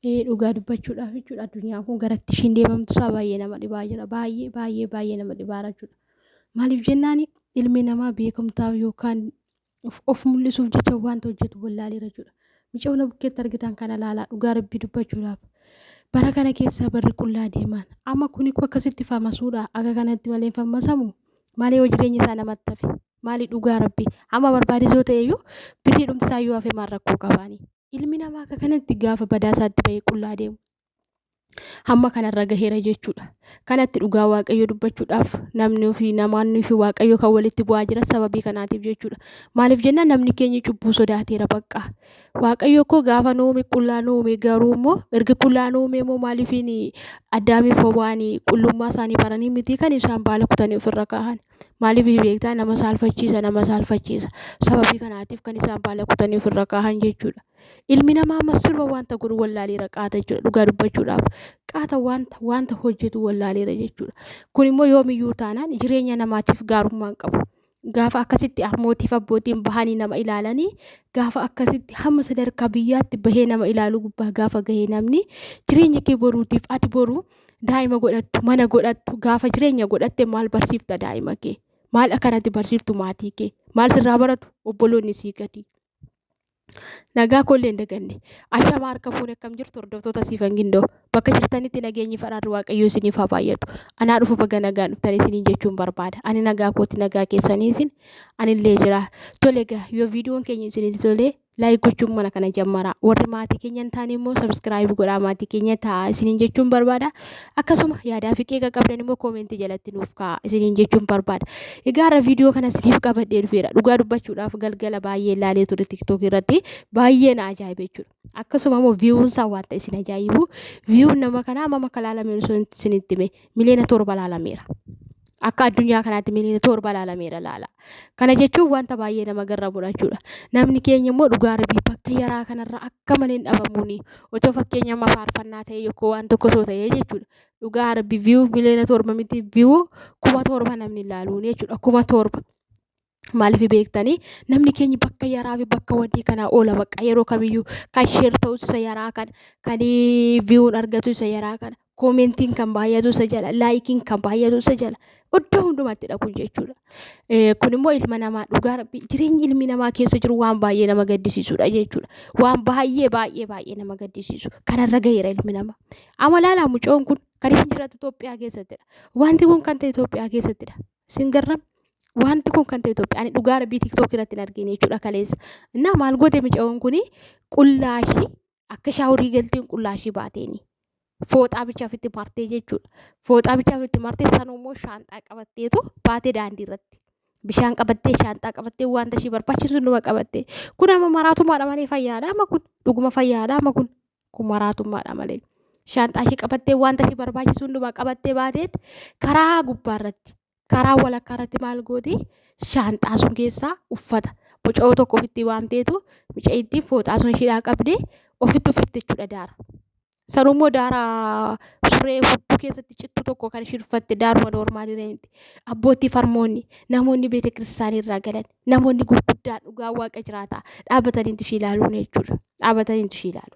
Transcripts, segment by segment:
Dhugaa dubbachuudhaaf jechuudha addunyaan kun garatti ishiin deemamtu isaa baay'ee nama dhibaa jira. Baay'ee baay'ee baay'ee nama dhibaa jechuudha. Maaliif jennaan ilmi namaa beekumtaaf yookaan of mul'isuuf jecha wanta hojjetu wallaaleera jechuudha. Mucayyoo bukkeetti argitan kana ilaalaa dhugaa rabbii dubbachuudhaaf. Bara kana keessa barri qullaa deeman. Amma kuni akkasitti famasuudha. Akka kanatti malee hin fammasamu. Malee yoo jireenya isaa namatti hafe. Maali dhugaa rabbii. Amma barbaadisoo ta'eyyuu birrii dhumti isaa yoo hafe maal rakkoo qabaani. Ilmi namaa akka kanatti gaafa badaa isaatti bahee qullaa deemu. Hamma kanarra gaheera jechuudha. Kanatti dhugaa waaqayyo dubbachuudhaaf namni ofii namoonni fi waaqayyo kan walitti bu'aa jiran sababii kanaatiif jechuudha. Maaliif jennaan namni keenya cubbuu sodaateera bakka. Waaqayyo koo gaafa nu uume qullaa nu uume garuu immoo erga qullaa nu uume immoo maaliifiin Addaamiif Hewaan qullummaa isaanii baranii miti kan isaan baala kutanii ofirra kaa'an. Maaliif beektaa nama saalfachiisa nama saalfachiisa. Sababii kanaatiif kan isaan baala kutanii ofirra kaa'an jechuudha. Ilmi namaa amma sirba wanta godhu wallaaleera qaata jechuudha dhugaa dubbachuudhaaf. Qaata wanta wanta hojjetu wallaaleera jechuudha. Kun immoo yoomiyyuu taanaan jireenya namaatiif gaarummaa hin qabu. Gaafa akkasitti harmootiif abbootiin bahanii nama ilaalanii gaafa akkasitti hamma sadarkaa biyyaatti bahee nama ilaaluu gubbaa gaafa gahee namni jireenya kee boruutiif ati boru daa'ima godhattu mana godhattu gaafa jireenya godhatte maal barsiifta daa'ima kee? Maal akkanatti barsiiftu maatii kee? Maal sirraa baratu obboloonni sii gadi? Nagaa koollee hin daganne. Ashama harka fuune akkam jirtu hordoftoota Siifan Gindoo. Bakka jirtanitti nageenyi faraarri Waaqayyoo isiniif haa baay'atu. Anaa dhufu baga nagaan dhuftan isiniin jechuun barbaada. Ani nagaa kooti nagaa keessanii isin anillee jira. Tole egaa yoo viidiyoon keenya isinitti tole like gochuun mana kana jammaraa. Warri maatii keenya hin taane immoo subscribe godhaa maatii keenya ta'a isiniin jechuun barbaada. Akkasuma yaadaa fi qeeqa qabdan immoo koomentii jalatti nuuf kaa'a isiniin jechuun barbaada. Egaa har'a viidiyoo kana isiniif qabadhee dhufeera. Dhugaa dubbachuudhaaf galgala baay'ee ilaalee ture TikTok irratti baay'ee na ajaa'ibe jechuudha. Akkasuma immoo viyuun isaa wanta isin ajaa'ibu viyuun nama kanaa amma akka ilaalameeru isinitti hime 7 miliyoona ilaalameera. Akka addunyaa kanaatti 7 miliyoona ilaalameera laala. Kana jechuun wanta baay'ee nama garramudha jechuudha. Namni keenya immoo dhugaa rabbii bakka yaraa kanarra akka malee hin dhabamuuni. Otoo fakkeenya amma faarfannaa ta'e yookaan waan tokko osoo ta'ee jechuudha. Dhugaa rabbii viyuu 7 miliyoona miti viyuu 7,000 namni ilaaluuni jechuudha. 7,000. Maaliif beektanii namni keenya bakka yaraa fi bakka wanni kanaa oola bakka yeroo kamiyyuu kan sheer ta'us isa yaraa kana kan viyuun argatu isa yaraa kana koomentiin kan baay'atu isa jala laayikiin kan baay'atu isa jala iddoo hundumatti dhaquun jechuudha. Kun immoo ilma namaa dhugaa rabbii jireenyi ilmi namaa keessa jiru waan baay'ee nama gaddisiisudha jechuudha. Waan baay'ee baay'ee baay'ee nama gaddisiisu kanarra gaheera ilmi namaa. Amma ilaalaa mucoon kun kan ishiin jiraattu Itoophiyaa keessattidha. Wanti kun kan ta'e Itoophiyaa keessattidha. Isin garram wanti kun kan ta'e Itoophiyaa ani dhugaa rabbii TikTok irratti hin argine jechuudha kaleessa. Innaa maal goote mucoon kuni qullaa ishii akka shaaworii galteen qullaa ishii baateeni. Fooxaa bicha ofitti martee jechuudha. Fooxaa bicha ofitti martee sanuu immoo shaanxaa qabatteetu baatee daandii irratti. Bishaan qabattee shaanxaa qabattee wanta ishii barbaachisu hunduma qabattee. Kun amma maraatummaadha malee fayyaadha amma kun dhuguma fayyaadha amma kun kun maraatummaadha malee. Shaanxaa ishii qabattee wanta ishii barbaachisu hundumaa qabattee baateet karaa gubbaa irratti karaa walakkaa irratti maal gooti shaanxaa sun keessaa uffata mucayoo tokko ofitti waamteetu mucayittiin fooxaa sun ishiidhaa qabdee ofitti uffitte jechuudha daara. Sanuu immoo daara suree hudduu keessatti cittu tokko kan ishiin uffatte daaruma noormaalii miti. Abbootii farmoonni namoonni beete kiristaanii irraa galan namoonni gurguddaan dhugaa waaqa jiraataa dhaabataniitu ishii ilaaluun jechuudha. Dhaabataniitu ishii ilaalu.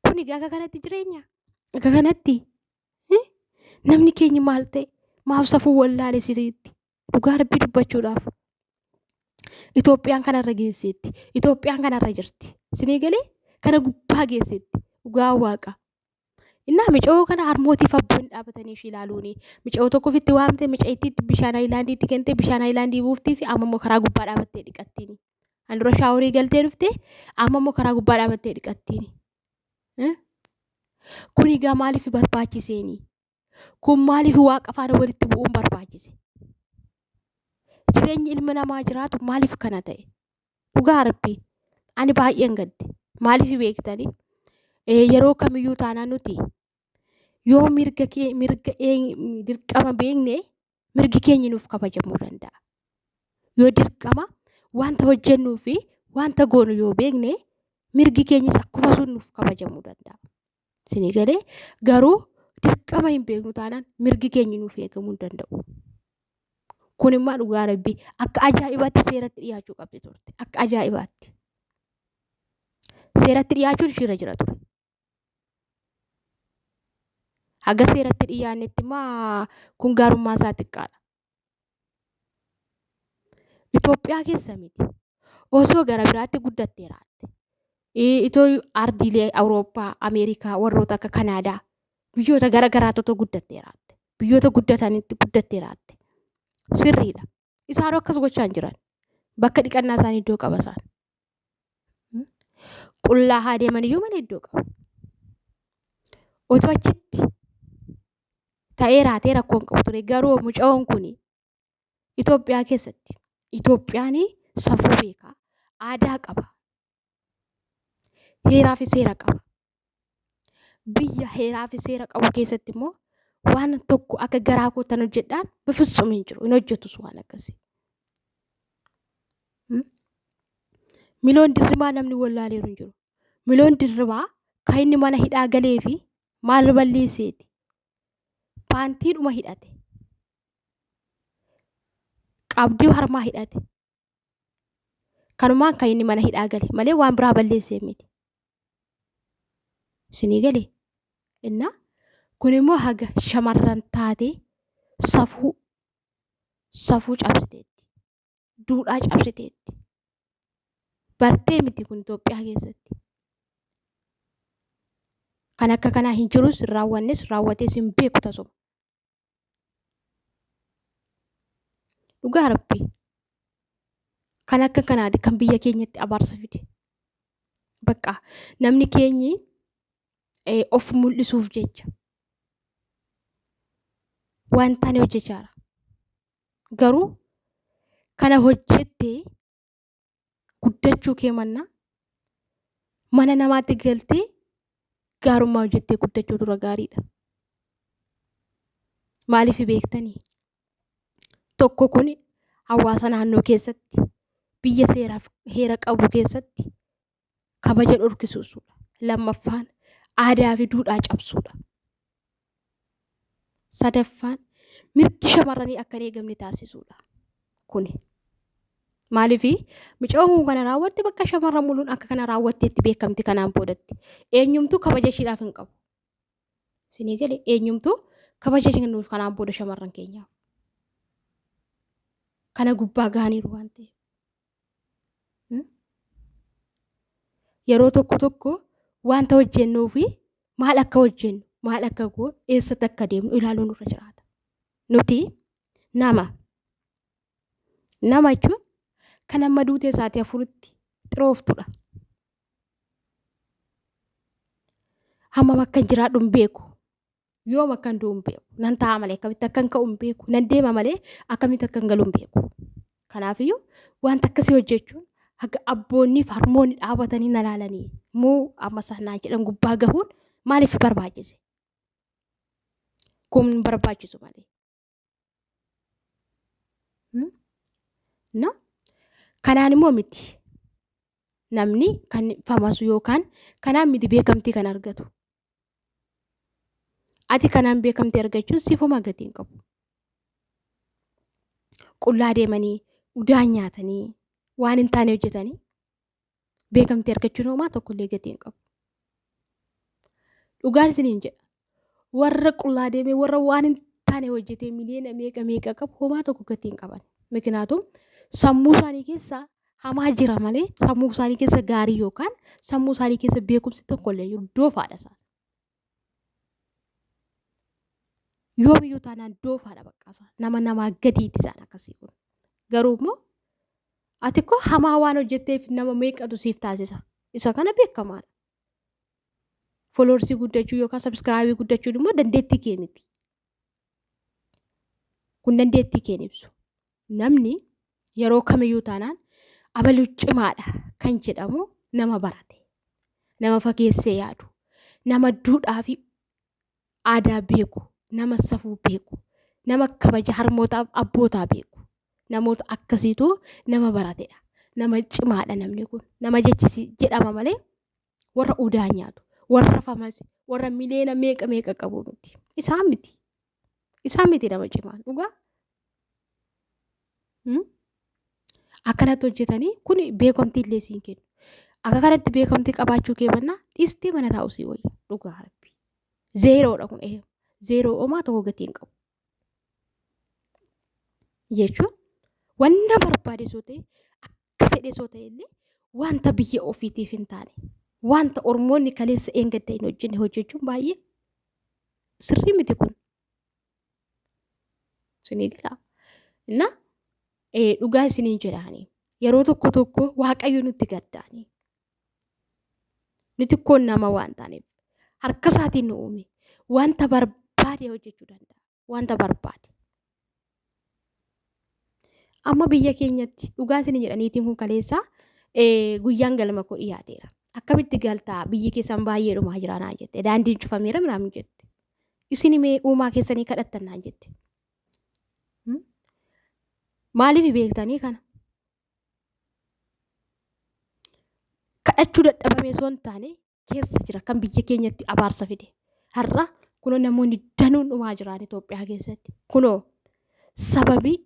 Kun egaa akka kanatti jireenya. Akka kanatti namni keenya maal ta'e maaf safuu wallaale siriitti dhugaa rabbii dubbachuudhaaf. Itoophiyaan kanarra geesseetti. Itoophiyaan kanarra jirti. Isinii galee kana gubbaa geesseetti. Dhugaa waaqa. Innaa micayoo kana harmootiif abboonni dhaabatanii ishii ilaaluuni. Micayoo tokko ofitti waamte micayittiitti bishaan haayilaandiitti kennite bishaan haayilaandii buuftii fi amma immoo karaa gubbaa dhaabattee dhiqattiini. Kan dura shaaworii galtee dhufte amma immoo karaa gubbaa dhaabattee dhiqattiini. Kun egaa maaliif barbaachiseeni? Kun maaliif waaqa faana walitti bu'uun barbaachise? Jireenyi ilma namaa jiraatu maaliif kana ta'e? Dhugaa rabbii ani baay'een gadde. Maaliif beektanii? Yeroo kamiyyuu taanaan nuti yoo mirga kee mirga dirqama beekne mirgi keenya nuuf kabajamuu danda'a. Yoo dirqama wanta hojjennuu fi wanta goonu yoo beekne mirgi keenyas akkuma sun nuuf kabajamuu danda'a. Isinii galee garuu dirqama hin beeknu taanaan mirgi keenya nuuf eegamuu hin danda'u. Kun immoo dhugaa rabbii akka ajaa'ibaatti seeratti dhiyaachuu qabdi turte. Akka ajaa'ibaatti. Seeratti dhiyaachuun ishiirra jira ture. Haga seeratti dhiyaannetti immoo kun gaarummaa isaa xiqqaadha. Itoophiyaa keessa miti. Osoo gara biraatti guddatteera. Itoo ardiilee Awurooppaa, Ameerikaa, warroota akka Kanaadaa biyyoota gara garaatti otoo guddatteera. Biyyoota guddatanitti guddatteera. Sirriidha. Isaan akkas gochaa hin jiran. Bakka dhiqannaa isaanii iddoo qaba isaan. Qullaa haa deeman iyyuu malee iddoo qaba. Otoo achitti ta'ee raatee rakkoo hin qabu ture. Garuu mucayoon kun Itoophiyaa keessatti Itoophiyaan safuu beeka, aadaa qaba, heeraa fi seera qaba. Biyya heeraa fi seera qabu keessatti immoo waan tokko akka garaa kootan hojjedhaan bifisum hin jiru. Hin hojjetus waan akkasii. Miloon Dirribaa namni wallaaleeru hin jiru. Miloon Dirribaa kan inni mana hidhaa galee fi maal balleesseeti? Paantiidhuma hidhate. Qabdii harmaa hidhate. Kanumaan kan inni mana hidhaa gale malee waan biraa balleessee miti. Isinii galee? Innaa kun immoo haga shamarran taatee safuu cabsiteetti. Duudhaa cabsiteetti. Bartee miti kun Itoophiyaa keessatti. Kan akka kanaa hin jirus, hin raawwannes, raawwatees hin beeku tasuma. Dhugaa Rabbii. Kan akka kanaati kan biyya keenyatti abaarsa fide. Bakka namni keenyi of mul'isuuf jecha waan taane hojjechaara. Garuu kana hojjettee guddachuu kee mannaa mana namaatti galtee gaarummaa hojjettee guddachuu dura gaariidha. Maaliif beektanii? Tokko kun hawaasa naannoo keessatti biyya seeraaf heera qabu keessatti kabaja dhorkisuudha. Lammaffaan aadaa fi duudhaa cabsuudha. Sadaffaan mirgi shamarranii akka hin eegamne taasisuudha. Kuni maaliif mucaan kana raawwatte bakka shamarran muluun akka kana raawwatteetti beekamti kanaan boodatti. Eenyumtuu kabaja ishiidhaaf hin qabu. Isinii galee eenyumtuu kabaja ishii kennuuf kanaan booda shamarran keenyaaf. Kana gubbaa gahaniiru waan ta'eef. Yeroo tokko tokko wanta hojjennuu fi maal akka hojjennu, maal akka goonu, eessatti akka deemnu ilaaluun nurra jiraata. Nuti nama. Nama jechuun kan amma duutee sa'aatii afuritti xirooftudha. Hammam akkan jiraadhu hin beeku. Yoom akkan du'u hin beeku. Nan taa'a malee akkamitti akkan ka'u hin beeku. Nan deema malee akkamitti akkan galu hin beeku. Kanaafiyyuu wanta akkasii hojjechuun haga abboonni fi harmoonni dhaabatanii na laalanii muu amma isaan naan jedhan gubbaa gahuun maaliif barbaachise? Kun hin barbaachisu malee. Na kanaan immoo miti namni kan famasu yookaan kanaan miti beekamtii kan argatu. Ati kanaan beekamtii argachuun siifuma gatii hin qabu. Qullaa deemanii, udaan nyaatanii, waan hin taane hojjetanii beekamtii argachuun homaa tokkollee gatii hin qabu. Dhugaan isiniin jedha. Warra qullaa deemee warra waan hin taane hojjetee miliyoona meeqa meeqa qabu homaa tokko gatii hin qaban. Mikinaatu sammuu isaanii keessa hamaa jira malee sammuu isaanii keessa gaarii yookaan sammuu isaanii keessa beekumsi tokkollee jiru doofaadha isaan. Yoomiyyuu taanaan doofaadha bakka isaan. Nama namaa gadiiti isaan akkasii kun. Garuu immoo ati koo hamaa waan hojjetteef nama meeqatu siif taasisa. Isa kana beekamaadha. Foloorsii guddachuu yookaan sabskraayibii guddachuun immoo dandeettii kee miti. Kun dandeettii kee ibsu. Namni yeroo kamiyyuu taanaan abaluu cimaadha kan jedhamu nama barate, nama fageessee yaadu, nama duudhaa fi aadaa beeku, nama safuu beeku, nama kabaja harmootaaf abbootaa beeku. Namoota akkasiitu nama baratedha. Nama cimaadha namni kun. Nama jechisi jedhama malee warra udaa nyaatu, warra famasi, warra miliyoona meeqa meeqa qabu miti. Isaan miti. Isaan miti nama cimaan dhugaa. Akkanatti hojjetanii kun beekamtii illee siin kennu. Akka kanatti beekamtii qabaachuu kee mannaa dhiistee mana taa'u sii wayya dhugaa Rabbi. Zeeroodha kun. Zeeroo homaa tokko gatii hin qabu. Jechuun wanna barbaade soo ta'e akka fedhe soo ta'e illee wanta biyya ofiitiif hin taane wanta ormoonni kaleessa eengadda hin hojjenne hojjechuun baay'ee sirrii miti kun. Isinii galaa? Inna dhugaa isiniin jedhaani yeroo tokko tokko Waaqayyo nutti gaddaani. Nuti koon nama waan taaneef harka isaatiin nu uume wanta barbaade hojjechuu danda'a. Wanta barbaade. Amma biyya keenyatti dhugaa isin jedha niitiin kun kaleessa guyyaan galma koo dhiyaateera. Akkamitti galtaa biyyi keessan baay'ee dhumaa jira naan jette. Daandiin cufameera minaamin jette. Isin mee uumaa keessanii kadhattan naan jette. Maaliif beektanii kana? Kadhachuu dadhabame osoo hin taane keessa jira kan biyya keenyatti abaarsa fide. Har'a kunoo namoonni danuun dhumaa jiran Itoophiyaa keessatti. Kunoo sababii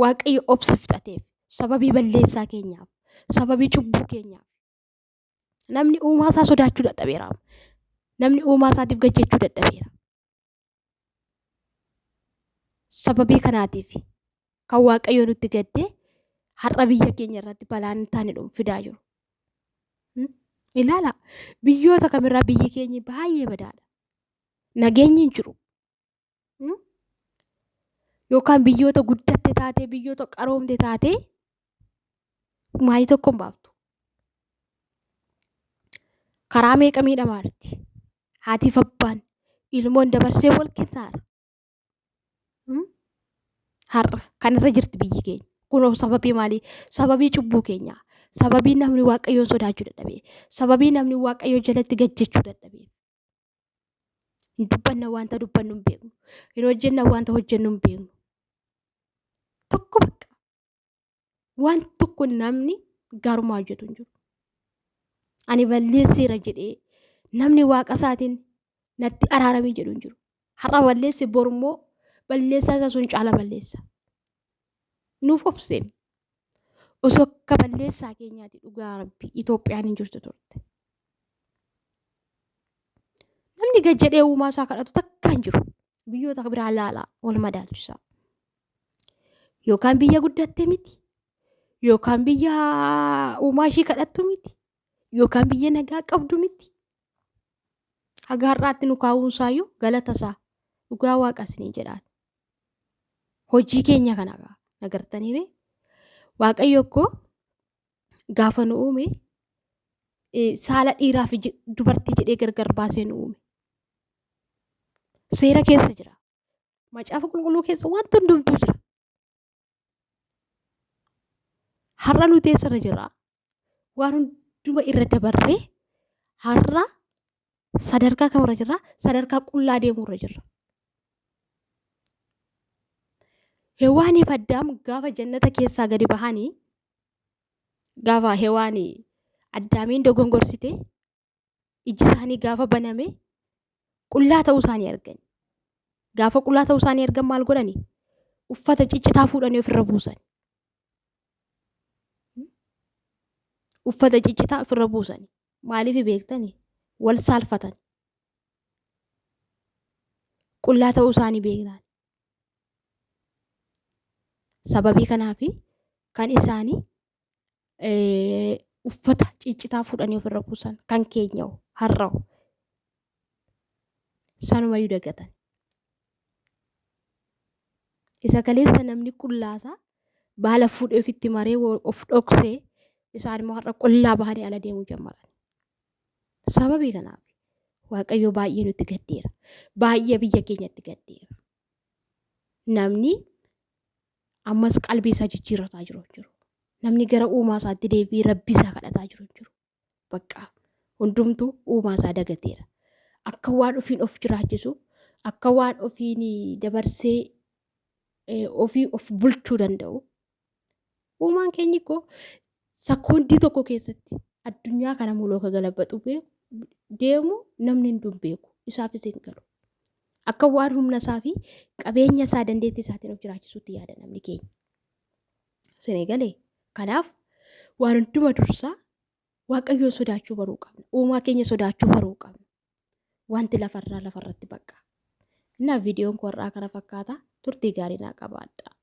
Waaqayyo obsa fixateef, sababii balleessaa keenyaaf, sababii cubbuu keenyaaf. Namni uumaa isaa sodaachuu dadhabeera. Namni uumaa isaatiif gajjachuu dadhabeera. Sababii kanaatiif kan Waaqayyo nutti gaddee har'a biyya keenya irratti balaan hin taane dhumu fidaa jiru. Ilaala biyyoota kamirraa biyyi keenya baay'ee badaadha. Nageenyi hin jiru. Yookaan biyyoota guddatte taatee biyyoota qaroomte taatee maayii tokko hin baaftu. Karaa meeqa miidhamaa jirti? Haatiif abbaan ilmoon dabarsee wal kennaara. Har'a kanarra jirti biyyi keenya. Kunoo sababii maalii? Sababii cubbuu keenyaa. Sababii namni Waaqayyoon sodaachuu dadhabee. Sababii namni Waaqayyoo jalatti gajjachuu dadhabee. Hin dubbanna wanta dubbannu hin beeknu. Hin hojjenna wanta hojjennu hin beeknu. Tokko bakka. Waan tokko namni gaarummaa hojjetu hin jiru. Ani balleesseera jedhee namni waaqa isaatiin natti araaramii jedhu hin jiru. Har'a balleesse borummoo balleessaa isaa sun caala balleessa. Nuuf obsee osoo akka balleessaa keenyaati dhugaa rabbi Itoophiyaan hin jirtu turte. Namni gad jedhee uumaa isaa kadhatu takka hin jiru. Biyyoota biraa laalaa wal madaalchisaa. Yookaan biyya guddatte miti. Yookaan biyya uumaa ishii kadhattu miti. Yookaan biyya nagaa qabdu miti. Haga har'aatti nu kaa'uun isaayyuu galata isaa dhugaa waaqa isinii jedhaan. Hojii keenya kana agartaniire Waaqayyo koo gaafa nu uume saala dhiiraa fi dubartii jedhee gargar baasee nu uume. Seera keessa jira. Macaafa qulqulluu keessa wanti hundumtuu jira. Har'a nuti eessarra jirra? Waan hunduma irra dabarree har'a sadarkaa kamirra jirra? Sadarkaa qullaa deemuurra jirra. Hewaaniif Addaam gaafa jannata keessaa gadi bahanii gaafa Hewaan Addaamiin dogongorsite iji isaanii gaafa baname qullaa ta'uu isaanii argan. Gaafa qullaa ta'uu isaanii argan maal godhani? Uffata ciccitaa fuudhanii ofirra buusan. Uffata ciccitaa ofirra buusan. Maaliif beektani? Wal saalfatan. Qullaa ta'uu isaanii beeknaan. Sababii kanaaf kan isaanii uffata ciccitaa fuudhanii ofirra buusan kan keenya har'a'u sanumayyuu dagatan. Isa kaleessa namni qullaasaa baala fuudhee ofitti maree of dhoksee isaan immoo har'a qullaa bahanii ala deemuu jammaran. Sababii kanaaf Waaqayyo baay'ee nutti gaddeera. Baay'ee biyya keenyatti gaddeera. Namni ammas qalbii isaa jijjiirrataa jiru hin jiru. Namni gara uumaa isaatti deebi'ee rabbi isaa kadhataa jiru hin jiru. Bakka hundumtuu uumaa isaa dagateera. Akka waan ofiin of jiraachisu, akka waan ofiin dabarsee ofii of bulchuu danda'u. Uumaan keenyi koo sakoondii tokko keessatti addunyaa kana muluu akka galabaxu deemu namni hunduu hin beeku. Isaafis hin galu. Akka waan humna isaa fi qabeenya isaa dandeettii isaatiin of jiraachisuutti yaada namni keenya. Isin galee kanaaf waan hunduma dursaa Waaqayyoon sodaachuu baruu qabna. Uumaa keenya sodaachuu baruu qabna. Wanti lafarraa lafarratti bakka. Innaa viidiyoon koo har'aa kana fakkaata. Turtii gaarii naa qabaadha.